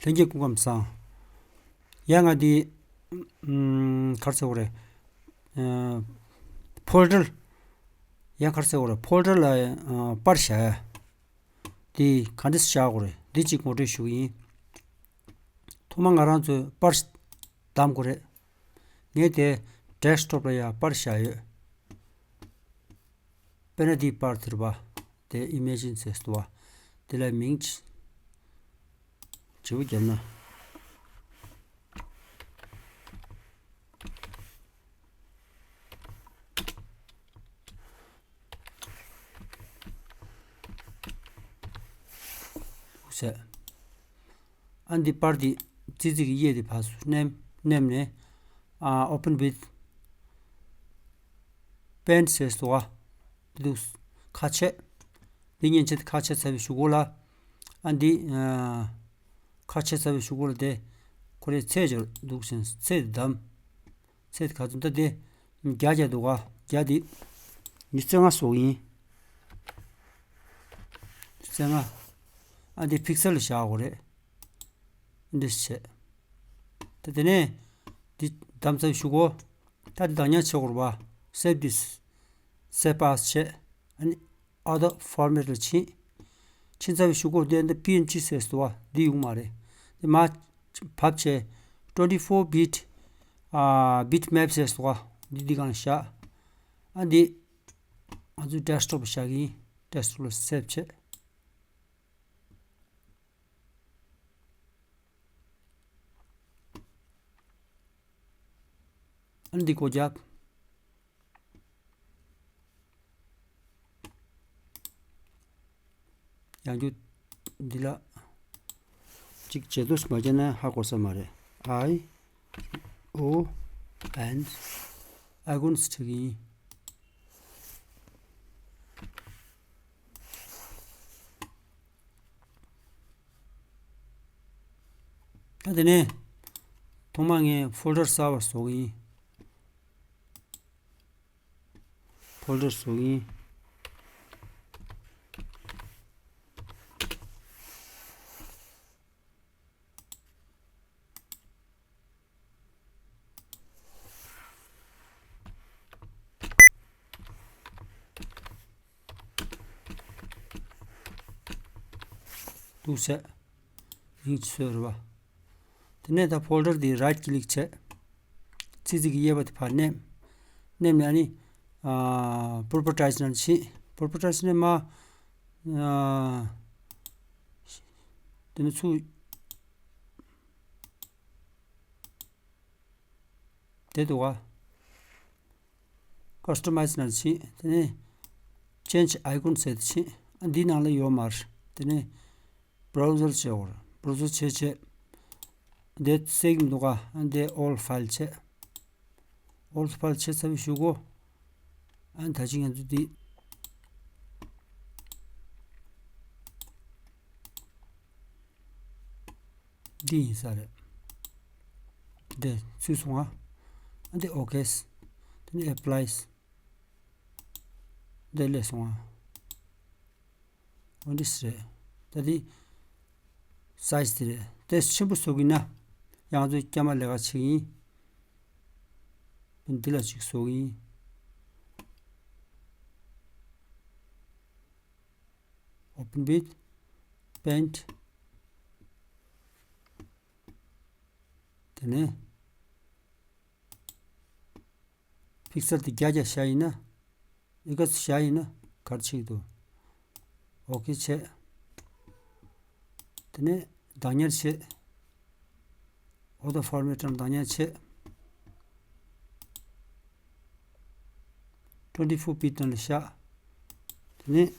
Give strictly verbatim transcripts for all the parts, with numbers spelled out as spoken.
ལྷན་རྒྱས་སྐུ་ཁམས་བཟང་། ཡ་ང་འདི་ཨམ་ག་རེ་ཟེར་དགོས་རེད། ཨ་ཕོལ་ཌར། ཡ་ག་རེ་ཟེར་དགོས་རེད། ཕོལ་ཌར་ལ་ཨ་པར་བཞག་ཡ། འདི་ག་འདྲས་བཞག་དགོས་རེད། འདི་གཅིག་ངོ་སྤྲོད་ཞུ་གི་ཡིན། ཐོག་མར་ང་རང་ཚོས་པར་བདམས་དགོས་རེད། ངས་དེ་ཌེ་སི་ཊོབ་ལ་ཡ་པར་བཞག་ཡོད། དཔེར་ན་འདི་པར་དེ་རེད་པ། དེ་ཨི་མེ་ཇིན་ཟེར་འདུག་པ། དེ་ལ་མིང་བྱེད་པོ་བརྒྱབ་ན། ཟེར། ཨ་འདི་པར་འདི་ཙི་ཙི་གི་གཡས་དེ་ཕར་ཚུར་མནན་མནན་ནས། ཨ་open with paint ཟེར་འདུག་ག་འདི་འདུག་ཁ་ཕྱེ། འདི་མཉེན་ཆས་དེ་ཁ་ཕྱེ་ཚར་བའི་གཞུག་གུ་ལ། ཨ་འདི་ཨ་ཁ་ཕྱེ་ཚར་བའི་གཞུག་གུ་ལ་དེ་ཁོ་རའི་ཚད་སྦྱོར་འདུག་ཟེར། ཚད་དེ་བདམས། ཚད་དེ་ག་ཚོད་ད་དེ་བརྒྱ་བརྒྱ་འདུག་ག་བརྒྱ་དེ་ཉི་ཤུ་རྩ་ལྔ་བཟོ་གི་ཡིན། ཉི་ཤུ་རྩ་ལྔ། ཨ་འདི་ཕིག་སལ་ལ་བཞག་དགོས་རེད། འདི་བྱས། ད་དེ་ནས་འདི་བདམས་ཚར་བའི་གཞུག་གུ། ད་འདི་བདག་ཉར་བྱེད་དགོས་རེད་པ། Save this. Save as བྱས། ཨ་ནི་other format ལ་ཕྱིན། ཕྱིན་ཚར་བའི་གཞུག་གུ་དེ་འདི་པི་ཨེན་ཇི་ཟེར་འདུག་པ། འདི་ཡོང་མ་རེད། འདི་མར་ཕབ་བྱས། twenty four bit ཨ་bitmap ཟེར་འདུག་པ། འདི་འདི་སྒང་བཞག་ཨ་འདི་ང་ཚོའི་ཌེ་སི་ཊོབ་ལ་བཞག་གི་ཡིན། ཌེ་སི་ཊོབ་ལ་སེབ་བྱས། ཨ་འདི་སྒོ་རྒྱབ། ཡང་རྒྱུ་འདི་ལ་གཅིག་བྱེད་དུས་མ་བྱས་ན་ཧ་གོ་ས་མ་རེད། I O N icons བྲིས་ཀྱི་ཡིན། ད་དེ་ནས་ཐོག་མར་ངས་ཕོལ་ཌར་གསར་པ་བཟོ་གི་ཡིན། ཕོལ་ཌར་བཟོ་གི་ཡིན། འདུག་སེ། མིང་ཅིག་བཟོས་རེད་པ། དེ་ནས་ད་ཕོལ་ཌར་འདི་རའིཊ་ཀི་ལིག་བྱས། ཙི་ཙི་གི་གཡས་པ་དེ་ཕར་མནན། མནན་ནས་ཨ་ནི། ཨ་པོ་རོ་པར་ཊའིཛ་ནང་ཕྱིན། པོ་རོ་པར་ཊའིཛ་ནས་མར། ཨ་དེ་ནས་ཚུར། དེ་འདུག་ག་ཀ་སི་ཊ་མའིཛ་ནང་ཕྱིན། དེ་ནས་ཅེན་ཇི་ཨའི་ཀོན་ཟེར་དེ་ཕྱིན། ཨ་འདི་ནང་ལ་ཡོད་མ་རེད། དེ་ནས་བྷ་རའུ་ཟར་བྱས་པ་རེད། བྷ་རའུ་ཟར་བྱས་བྱས། འདི་སེབ་གི་མི་འདུག་ག་ཨ་འདི་ཨོལ་ཕའིལ་བྱས། ཨོལ་ཕའིལ་བྱས་ཚར་བའི་གཞུག་གུ། ཨ་ནི་ད་ཅི་ང་ཚོ་འདི། འདི་ཡིན་ས་རེད། འདི་ཚུད་སོང་ང་། ཨ་འདི་ཨོ་ཁེ། དེ་ནས་ཨེ་པ་ལའི། འདི་སླེབས་སོང་ང་། འོ་འདི་རེད། ད་འདི་སའིཛ་དེ་རེད། དེ་ཆེན་པོ་བཟོ་གི་ན། ཡང་ང་ཚོ་སྐྱ་མ་ལས་ཀ་བྱེད་ཀྱི་ཡིན། འདི་ལ་ཅིག་བཟོ་གི་ཡིན། Open with paint. དེ་ནས་ཕིག་སལ་དེ་བརྒྱ་བརྒྱ་བཞག་ཡིན་ན། ཨི་ཀ་བཞག་ཡིན་ན་ག་རེ་བྱེད་ཀྱི་འདུག་ཨོ་ཁེ་བྱས། དེ་ནས་བདག་ཉར་བྱས། ཨོ་ཊོ་ཕོར་མེ་ཊི་ནང་བདག་ཉར་བྱས། ཊུ་ཝེན་ཊི་ཕོར་བྷིཊ་ནང་ལ་བཞག་དེ་ནས་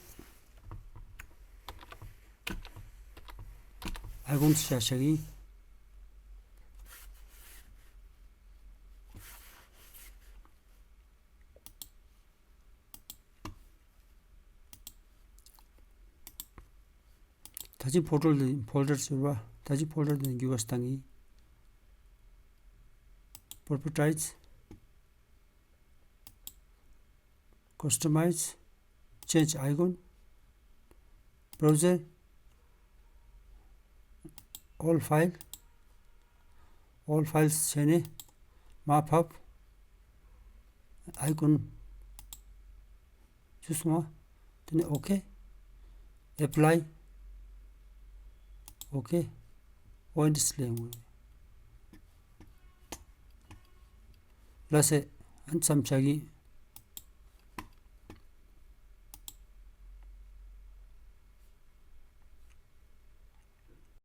ཨའི་ཀོན་བཞག་བཞག་གི་ཡིན། ད་ཅི་ཕོལ་ཌར་ལ་ཕོལ་ཌར་ཟེར་བ། ད་ཅི་ཕོལ་ཌར་དེ་འགྱུར་བ་ཞིག་བཏང་གི། Properties, Customize, Change Icon, Browser, all file, all files བྱས་ནས་མར་ཕབ། icon བྱས་སོང་བ། དེ་ནས་okay, apply, okay, windows ལས་ཡོང་། ལགས་སེ། ཨ་ནི་མཚམས་བཞག་གི།